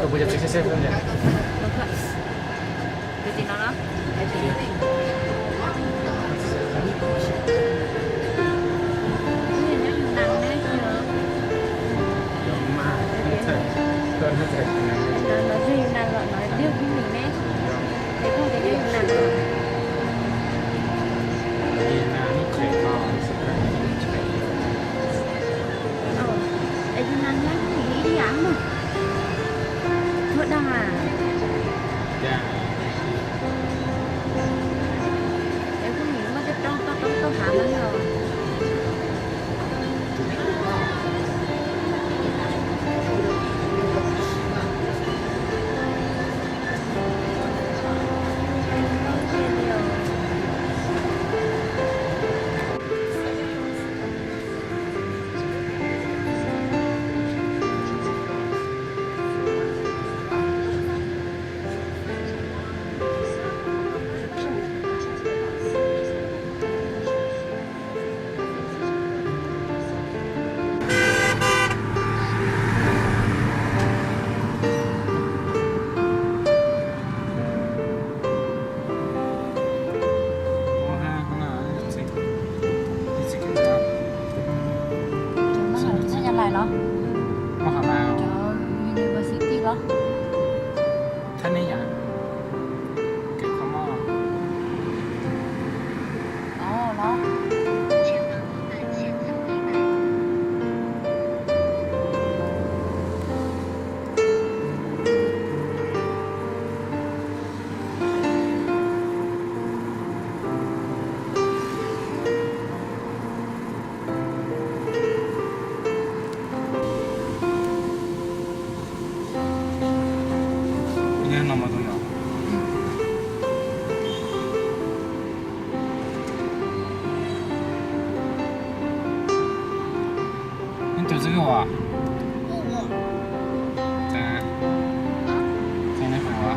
Ua yog txiv seb seb. Tus tim no los? Nyob Yus Nas ne? Yog mas, no yog Yus Nas los no twb yog Khub Mis ne? Es koj tias nyob Yus Nas los? Es Yus Nas nyob Khub Mis ib yam na. Thuab dag a. Es Khub Mis muaj tej roob toj roob toj hav no yog. Cov no lawm nyob Nyab Laj los? Cov university los? Thab ne yam? Kev kho mob. Ov los. Nyob no mas tus yog. Neb tus xwb ua. Ces neb pais ua.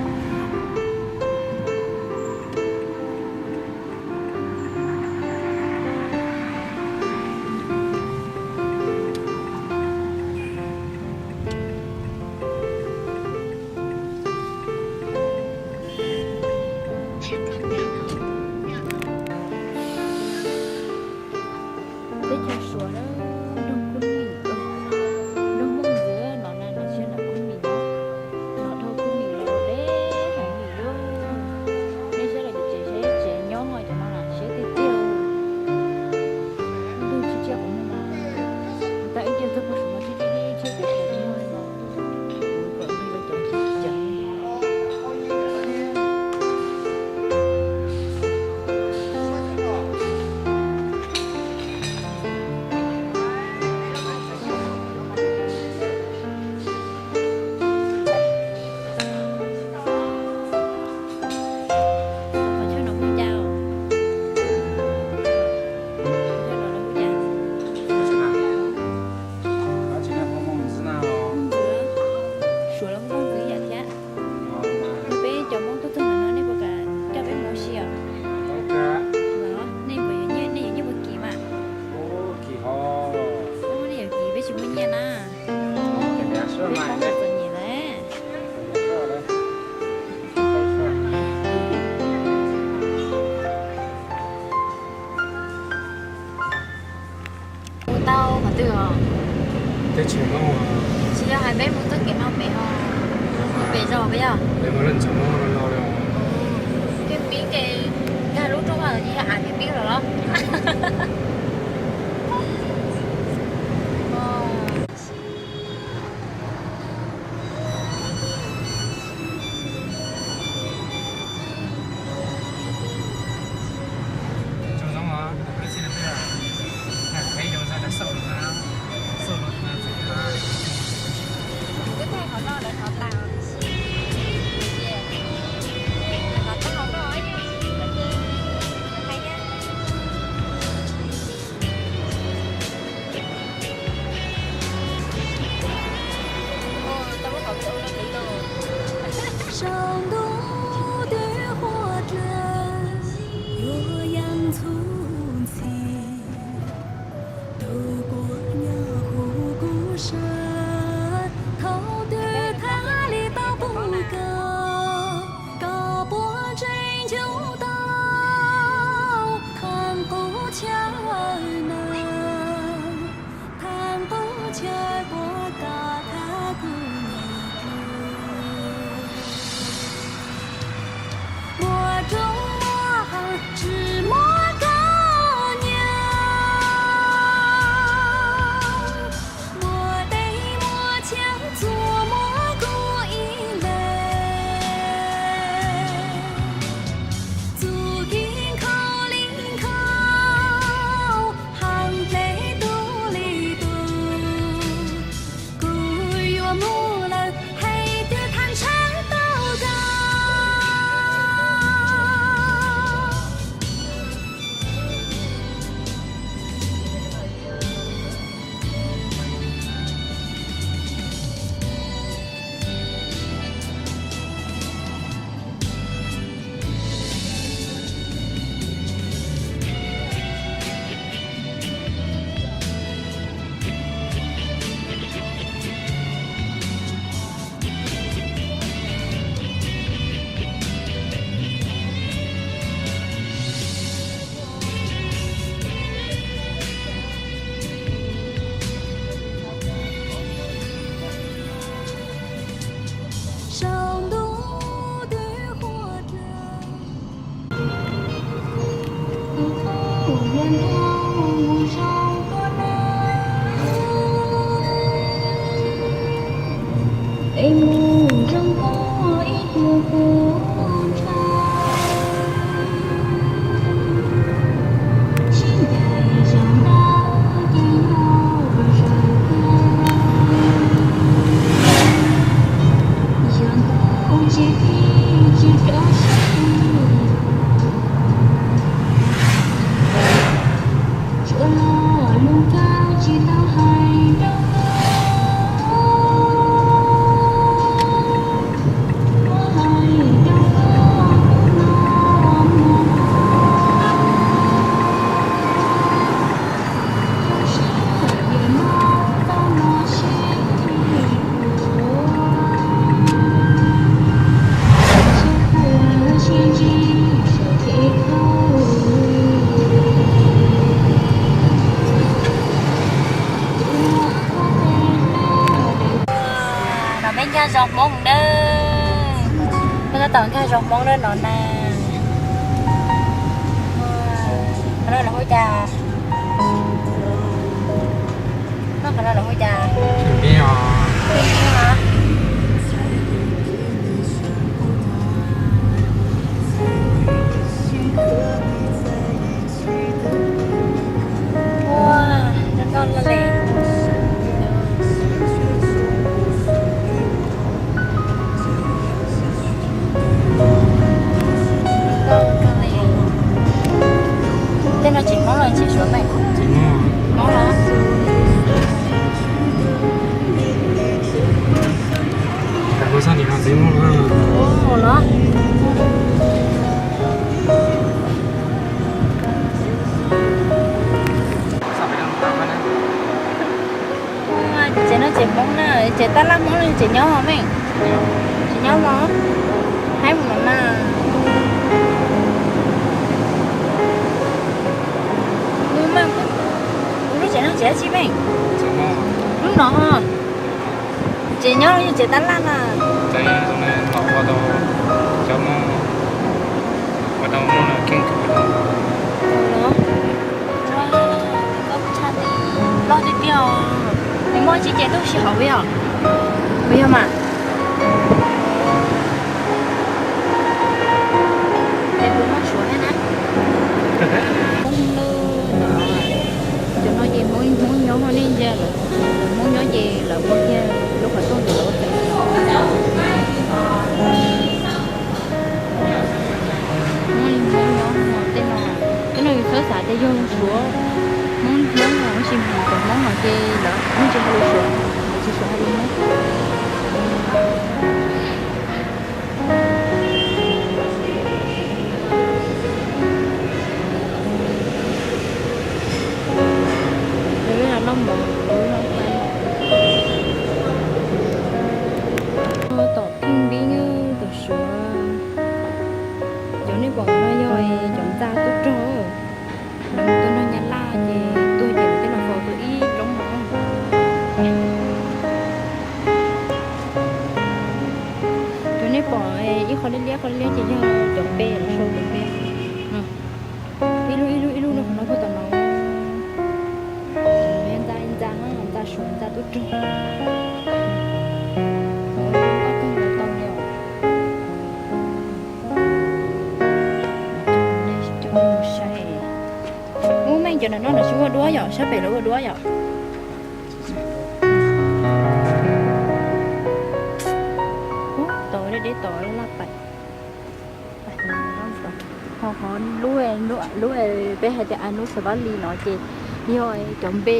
Teb chaws Suav na, nroog Khub Mis, nroog Hmoob ntxiv no na, no siab ntawm Khub Mis no, no dhau Khub Mis los deb heev li lauj. Nej saib lawv cov tsev, tsev nyob cov no na siab tiag tiag. Ntuj, tsiab tsiab qhov muag mas, tau ib ce txog pem saum no tsiab tsiab tsiab tsiab qhov muag no. Qhov chaw no hu cas? Qhov chaw no hu cas? Suav los Hmoob ntxiv yam thiab. Peb cov Hmoob tuaj txog ntawm no nej puas kam coj peb mus ua si os? Nej puas yuav nyiaj, nej yuav nyiaj puas kim mas? Nej yuav kim peb tsis muaj nyiaj na. Peb Hmoob txom nyem lawm. Mus tau qhov twg os? Tsis yog hais peb mus txoj kev no pem os. Mus pem zos peb yog. Tej pib ces nkag lub rooj mas yog av thiab pib los los. Twb thaij qhov no lawv qhov tas, qhov tag qhov no ib yam li no ces hais thiab. Zos Hmoob na. Peb tab tom nkag zos Hmoob na no na. Qhov no lawv hu cas? Qhov no lawv hu cas? Ua, zoo nkauj li. Zoo nkauj li. Tej no tsev Hmoob los tsev Suav mas? Hmoob los? Ua los. Tsev no tsev Hmoob na, tsev tab laj Hmoob los tsev nyob mej? Tsev nyob los? Haib mus no na. Lub mas, lub tsev no tsev dab tsi mej? Lub no. Tsev nyob los yog tsev tab laj na? Loj tiag tiag os. Nws muaj tsis ces tuaj ua si hauv yom? Puas yog mas? Ces kuv muab suav thiab na. Hmoob lawm no, cov no ces Hmoob, Hmoob nyob ho nej ntsia lawv, Hmoob nyob ces lawv ua kiag lub qhov rooj ntawd lawv ua tsev. Hmoob li Hmoob nyob ho tej no, tej no yus txhob xav tias yog Suav, Hmoob, Hmoob no tab sis mas cov Hmoob no ces lawv yeej tsis hais lus Suav, lawv tsis suav hais lus Hmoob. Tom Pheej Npib nyob tom Suav. Cov nej pom no yog cov ntxa tub rog. Lawv mus tua noog Nyab Laj ces tuag ces lawv coj los faus tau ib roob no. Cov nej pom ib qho liab liab, qho liab liab ces yog cov npe, lawv sau cov npe. Ib lub ib lub ib lub no, qhov no puag tom no. Ntxa, ntxa, ntxa Suav, ntxa tub rog. Tau li os. Ub, meej cov no lawv tsis ua duab yom, sab pem lawv ua duab yom. Ub, tod deb deb tod laj pais. Ho qhov lub, lub peb hais tias Anusavali no ces yog cov npe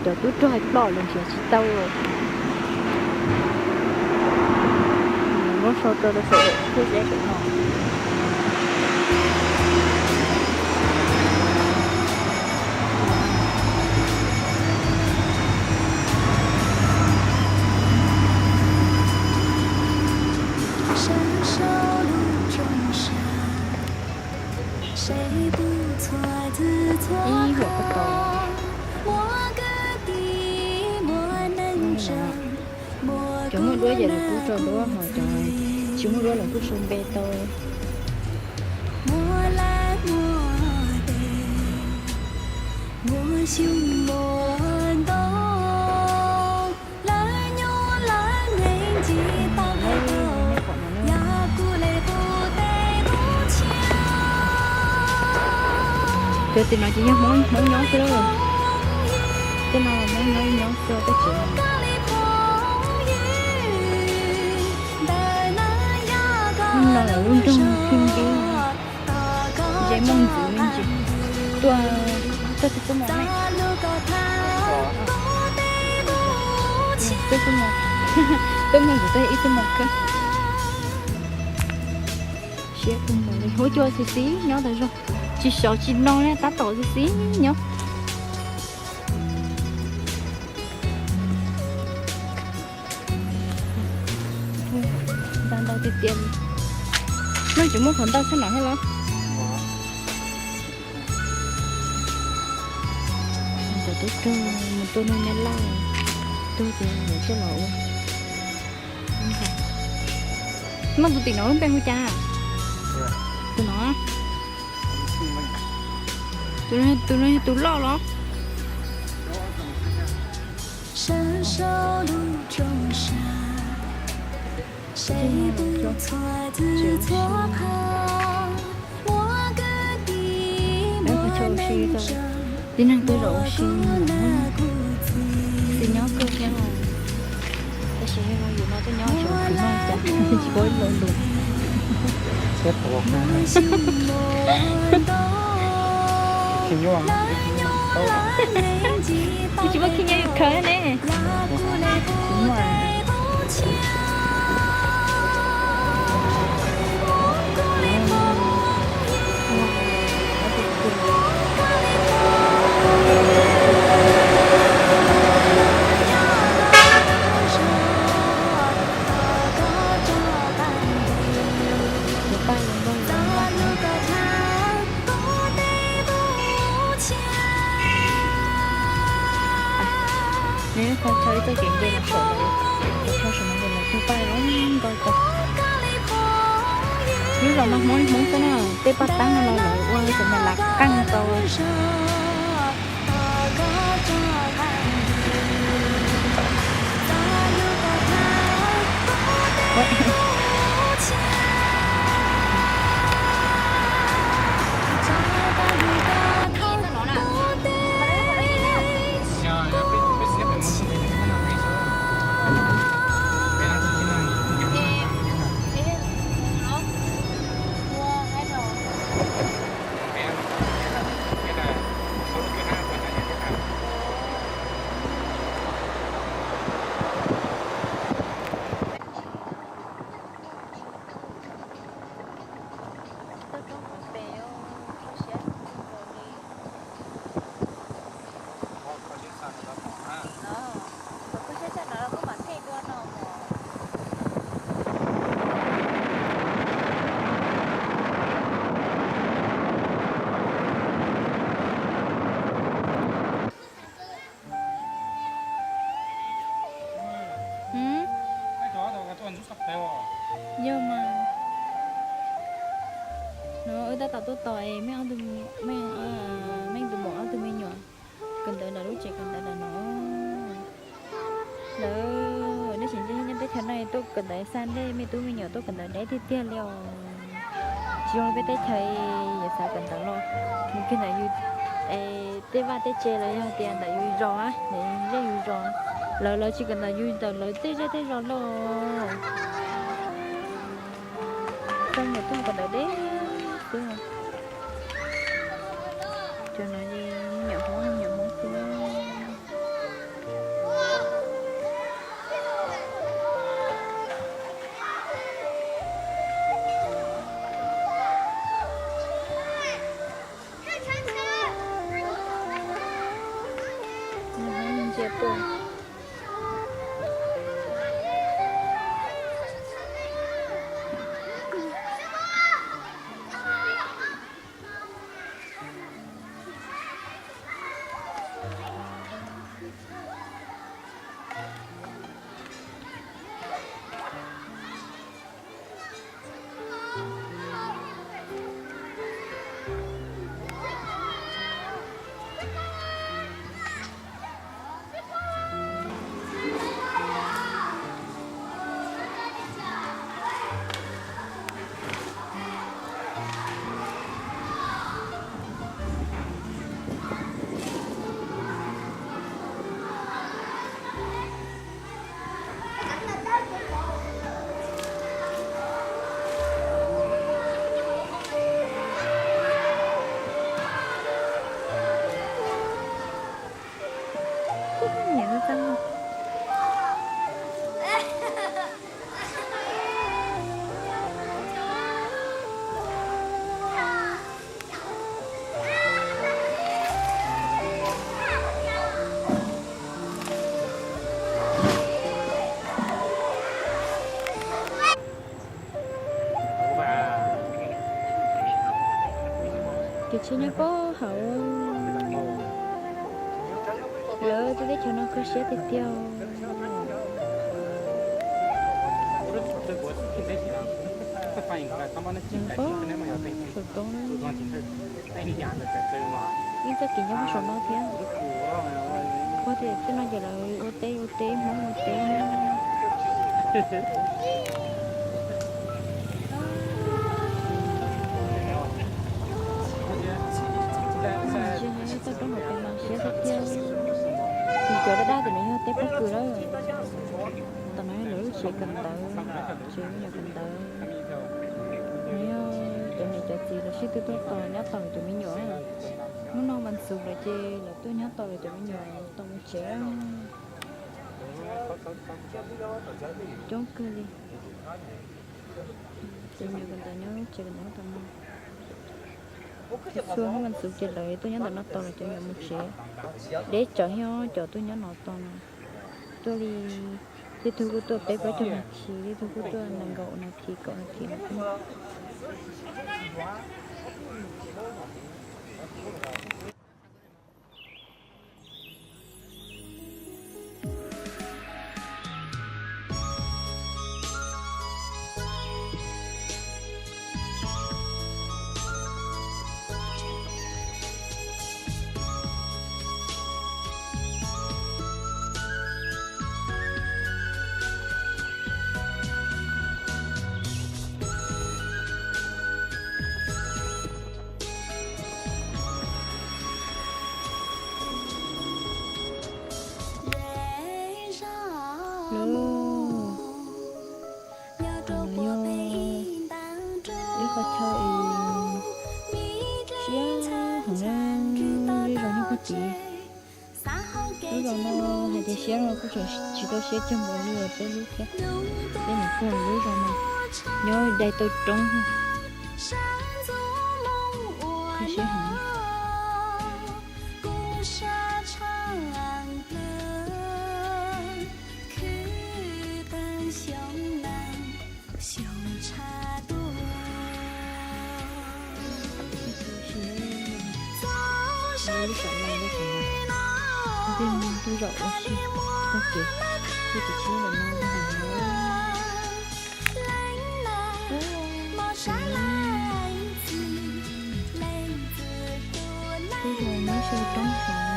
cov tub rog hais ploj lawm nrhiav tsis tau. Muab sau rau rau saum thiaj zeb saum no. Ib huam ko tod. Cov muaj duab ces lawv kuj tso duab, ho cov tsis muaj duab lawv kuj sau npe tau. Cov tim no ces yog Hmoob, Hmoob nyob xwb. Tej no Hmoob nyob nyob xwb tej tsev. No lawv lub nroog Pheej Npib, ze muaj ntxiv me ntsis. Tuaj, tuaj twg tuaj mos ne? Tuaj mos, tuaj mos ntxiv tuaj ib tuaj mos kawg. Siab kawg nkaus li, huab cua xis xis nyob tas zog, tsis sov tsis no li, tab tom xis xis nyob. Ntau ntau tiag tiag li. Noj tsis muaj qhov ntau tshaj no thiab los? Cov tub rog mus tua noog Nyab Laj, tuag ces lawv coj los ua. Muaj tus tim no lub npe hu cas? Tus no. Tus no yog tus loj los? Tib neeg tuaj zaum ua si, xis nyob kawg thiab. Tab sis yog yus no tuaj nyob xyov khwv noj cas tsis paub ib lo lus. Tsis paub khib nyob yus khawv ne. Nws qhov chaw ib txoj kev nce los saum lawm, qhov chaw saum no ces lawv tus paj zoo nkauj kawg. Lub zos no Hmoob Hmoob xwb na, tej paj tab no los lawv ua cov nyuag lav qeej tau. Yog mas, no wb tab tom tuaj tos es Meej tus maum ob tug me nyuam kawm ntawv ntawm lub tsev kawm ntawv ntawm no. Lawv nej tseem nyob teb chaws no tuaj kawm ntawv xa dej, me tub me nyuam tuaj kawm ntawv deb tiag tiag li os. Tsis zoo peb teb chaws yuav xav kawm ntawv los mus kiag ntawm yus tej vaj tej tsev los yog tias ntawm yus zos, zej yus zos. Lawv lawv tsis kawm ntawv yus ntawm lawv tej zej tej zos los. Txoj me nyuam tuaj kawm ntawv deb xwb. Cov no me nyuam Hmoob me nyuam Hmoob xwb. Ntsia tuaj. Nyiam txaj txaj. Kev tsheb nyob puag hauv. Lawv tej teb chaws no kho siab tiag tiag. Nws pab saum roob, ib txoj kev nyob saum no thiab. Ua tias tej no ces lawv ua teb, ua teb, Hmoob ua teb. Txoj roob hauv pes mas siab tiag tiag. Nws cov daj daj tias nws yog teb pob kws lawm. Tam no yog lawv lub tsev kawm ntawv, tsev me nyuam kawm ntawv. Nws yog cov niam cov txiv lawv sib tw tuaj tos nyob tos lawv cov me nyuam. Hnub no vas xuv lawm ces lawv tuaj nyob tos lawv cov me nyuam tos mus tsev. Coob kawg li. Cov me nyuam kawm ntawv nyob tsev kawm ntawv tom no. Txhua hnub vas xuv ces lawv tuaj nyob ntawm no tos lawv cov me nyuam mus tsev. Deb tsawv thiab cov tuaj nyob no tos no. Tuaj li, tej tug kuj tuaj peb plaub caug nas this, tej tug kuj tuaj nees nkaum nas this, kaum nas this no. Lub, no yog ib qhov chaw es siab heev na, lub zos nyob puag tid. Lub zos no hais tias siab no kuj tseem tsis tau siab cog npaum li peb lub thiab. Peb mus puag lub zos no nyob dai taw roob, siab heev. Lub sij hawm no, lub sij hawm no, tej tug zaum ua si tag kev, tej tug tsheb ntawm no ua heev. Tej zaum nyob xyaw roob heev, ces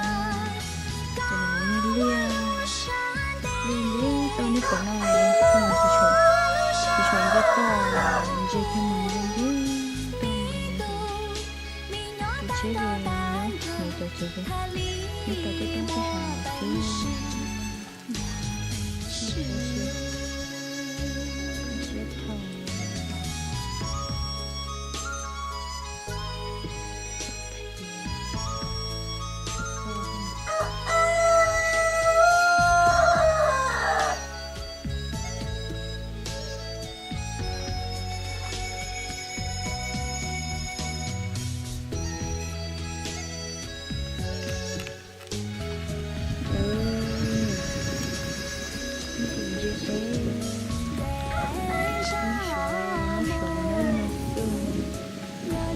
nws liaj, liaj ntiab toj neb pom no, tsis tshua, tsis tshua ntiab toj, ntse kiag mas ntiab toj. Tus tsheb ces nyob hauv cov tsev ces nyob rau tej roob tej hav no xwb.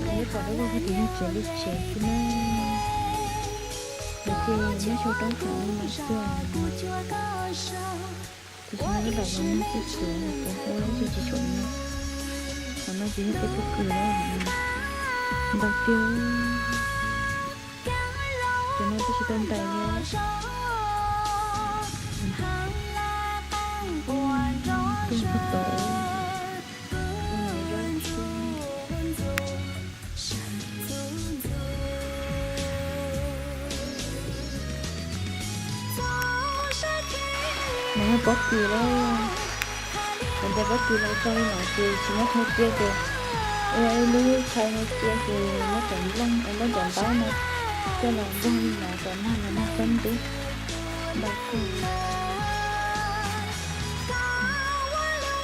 Neb pom dab laug hais tias yog tsev li tsev xwb na, lawv tias nyob xyaw roob heev li no xwb. Tiam sis nyob ntawm no nyob txhua txhua, cov ua ib txhia tsis tshua nyob. Qhov no ces yog tej pob kws na, ntau tiag. Cov no twb tsis tau ntais li. Tuaj puag tod. No yog pob kws lawm. Cov ntais pob kws no tso li no ces tsis muab thau cia ces ua ib lub chaw no cia ces muab cov nplooj, muab cov ntaub no coj los npog li no kom nag los nag txhob ntub. Ntau kawg.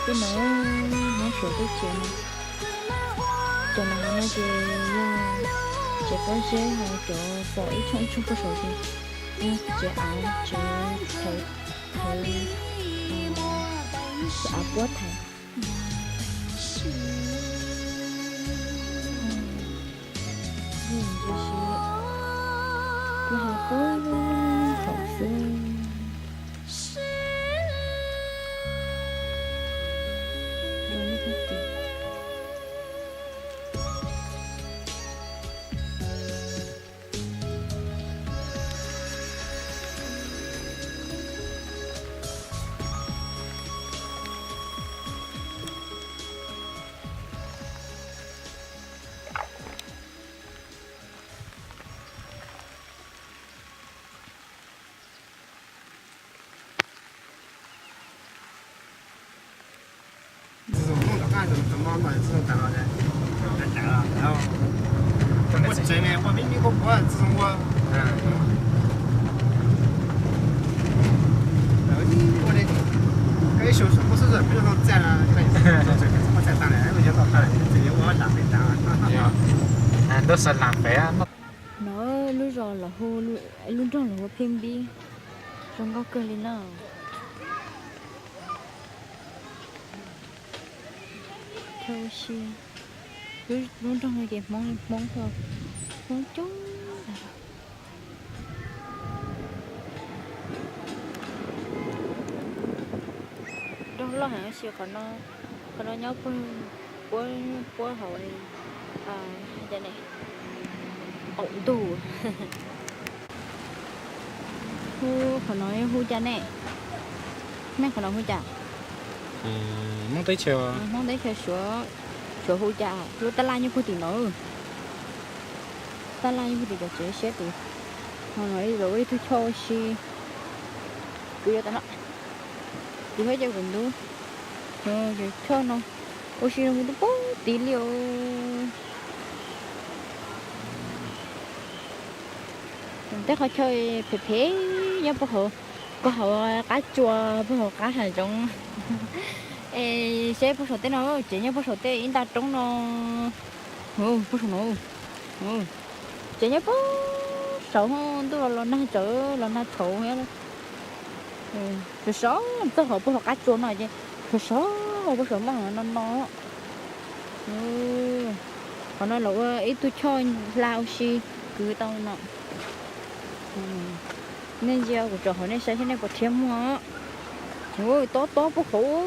Tej no nyob saum tej tsev no. Cov no no ces yog tsev pob zeb, ho cov pom ib tsoom ib tsoom puag saud ces yog tsev av, tsev thaiv, thaiv, tsev av puab thaiv. Ntsia seb, kwj ha puag thaum xwb. Ntuj xa lam pem. No lub zos los hu, lub nroog los hu Pheej Npib, zoo nkauj kawg li na. Thawj ua si, lub nroog no ces Hmoob li Hmoob, Hmoob coob. Nroog loj heev tab sis qhov no, qhov no nyob puag, puab, puab hauv, hais tias ne, qaum ntuj. Hu, qhov no hu cas ne? Nej, qhov no hu cas? Hmoob teb chaws, Hmoob teb chaws Suav, Suav hu cas? Lub tab laj nyob puag tim no. Tab laj nyob puag tim cov tsev siab tid. Ho no ib tug choj ua si, kwv yuav tas no, kwv huab cov kuv ntub. Cov choj no ua si rau tus puag tid li os. Tej qhov chaw phem phem nyob puag hauv, puag hauv qab tsua, puag hauv qab hav zoov. Es seb puag saum tej no, tsev nyob puag saum tej ib nta roob no. Puag saum no, tsev nyob puag saud, ntuj los los nag tsawv los nag tshauv. Sov sov txog hauv puag hauv qab tsua no ces sov sov puag saum maj no no. Qhov no los ua ib tug choj hla ua si kwv tau no. Nej ntsia kuv tso hauv nej saib seb nej puas rhiab muag. Tob tob puag hauv.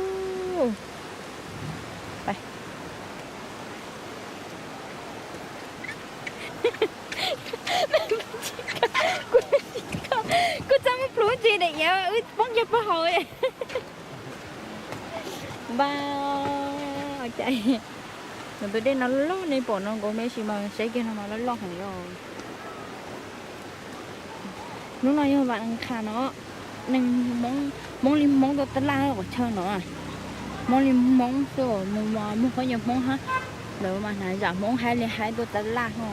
Kuv txaj muag plhus tsis daim iav wb poob kiag puag hauv. Npaj, cas tus dej no loj, nej pom no nkaus me sis mas saib kiag no mas loj loj heev os. Hnub no yog vas nkha no, neeg Hmoob li Hmoob tuaj tab laj qhov chaw no. Hmoob li Hmoob xwb, mus muag khaub ncaws Hmoob hab, lawv mas hnav zam Hmoob haib li haib tuaj tab laj ho.